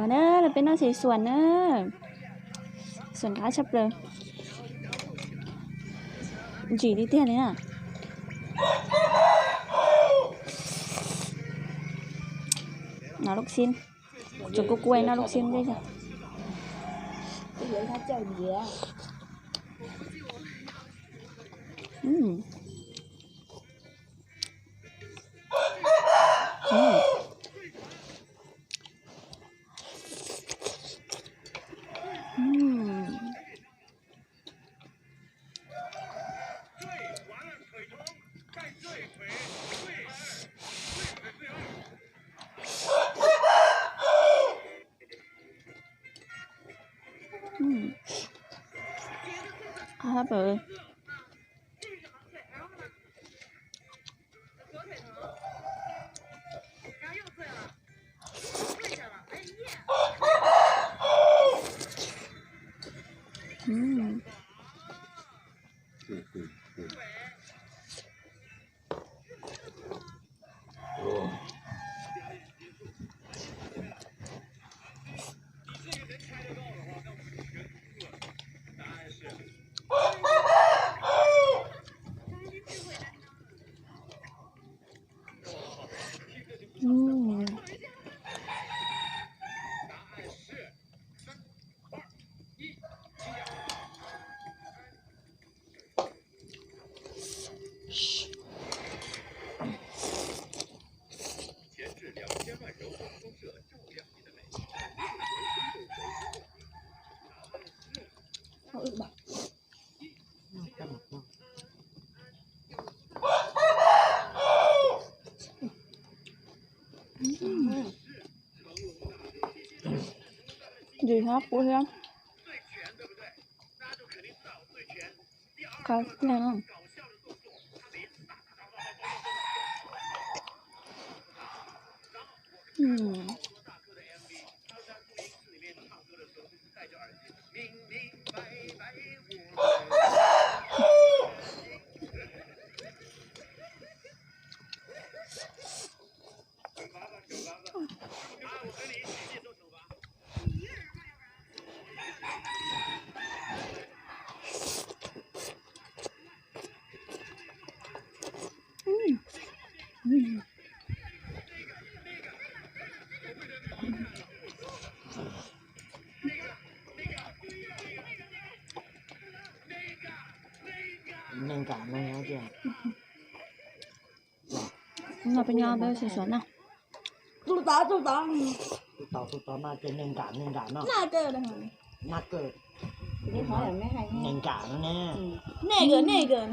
Na, peb noj xim xuam na, xuam qab tshaj plaws, ntsim tiag tiag li na. Noj lub xim, tsuas kuj kuj noj lub xim dej. Qab plaws. Ntsim hab qub thiab. Qab tiag. Neeg kam no nyob tiag. No peb nyob peb ua si suav na. Tus tod, tus tod. Tus tod, tus tod mas ces neeg kam, neeg kam no. Nag kawg. Nag kawg. Neeg kam no ne. Neg kawg, neg kawg.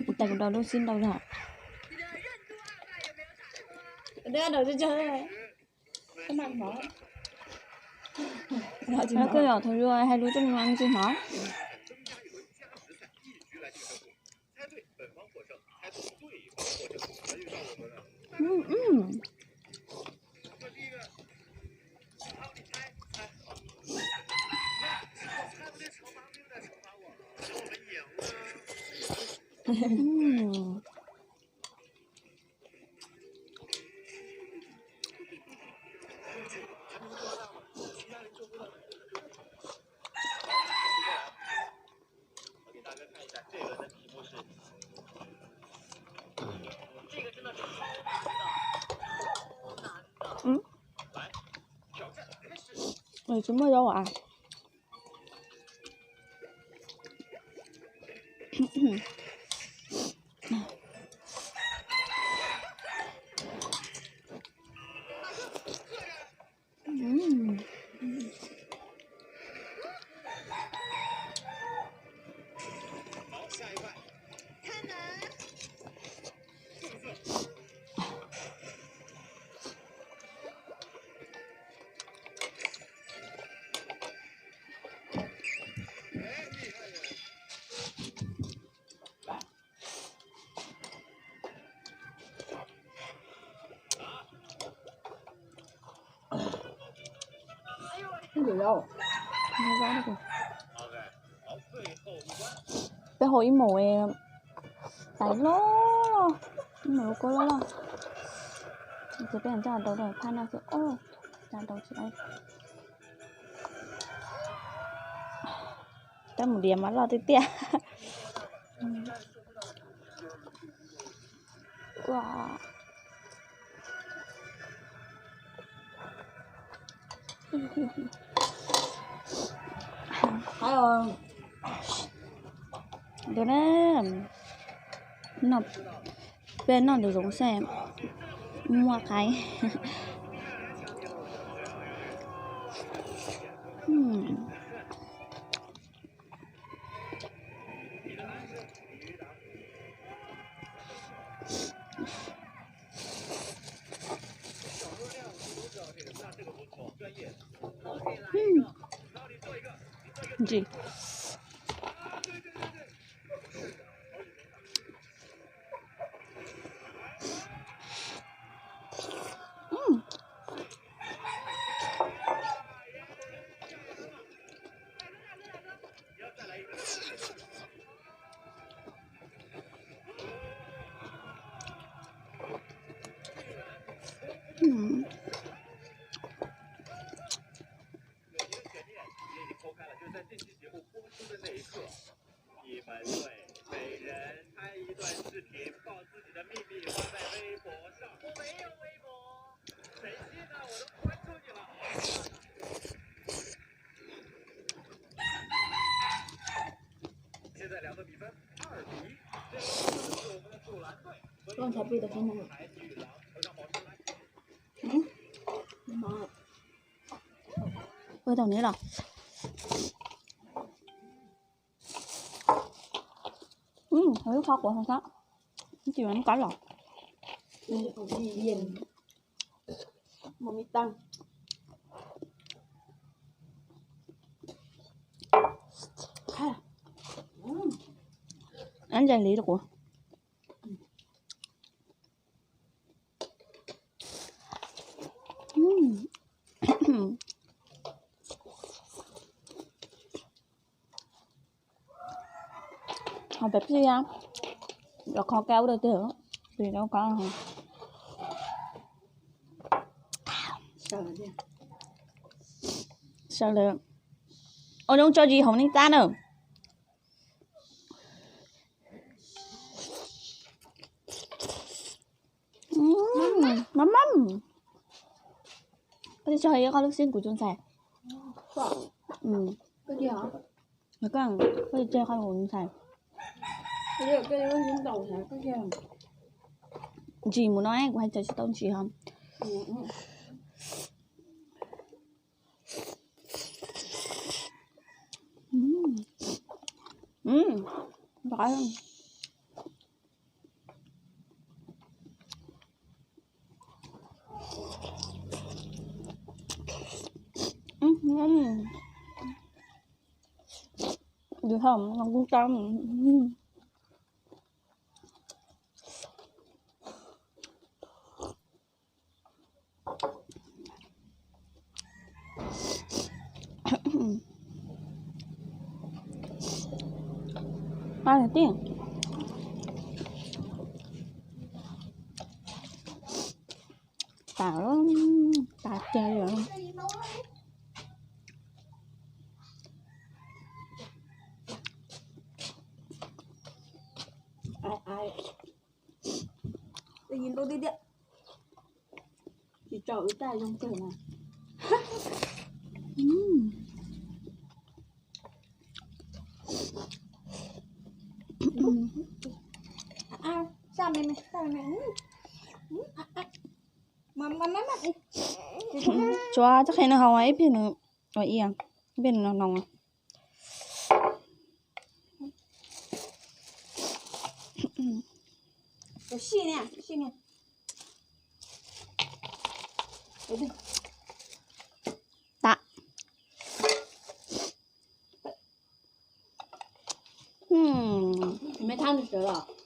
Kuv tais kuv rau lub xib ntau zog. Koj yom, thaum yuav hais lus tuaj mus ntsis hnov. Tsis muaj zaub a. Peb hau ib mus tais loj, ib mus lub kua loj loj. Ces peb coj rau phaj noj xwb, coj rau tsis tab mus diav mas loj tiag tiag. Ntawd na, no, peb noj ntawd zoov xwb, muaj qaib. Ua tau neb los. Lub qhov quav hauv xwb, tsis muaj kab los. Ntse li rau kuv. Ho peb pij los kho kab ua dawb tiag, pij dawb kab. Sawv daws ua zoo tso zis hauv neej tsa na. Mam mam. Koj tsis tso ib qho lub xib kuv tus ntxhais. Koj tsis tso qho kuv tus ntxhais. Ntsis mus no kuv hais tsis tau ntsis ho. Dua thau no kuj tau. Nqaij tiag. Tas, tas kiag li. Ai, ai. Twb ntau tiag tiag. Tsis tso wb taj zoo kawg na. Tsuav txoj qhe nws haus ib pliag nws ua ib, ib pliag nws no no. Tam. Mej thab nws sawv los.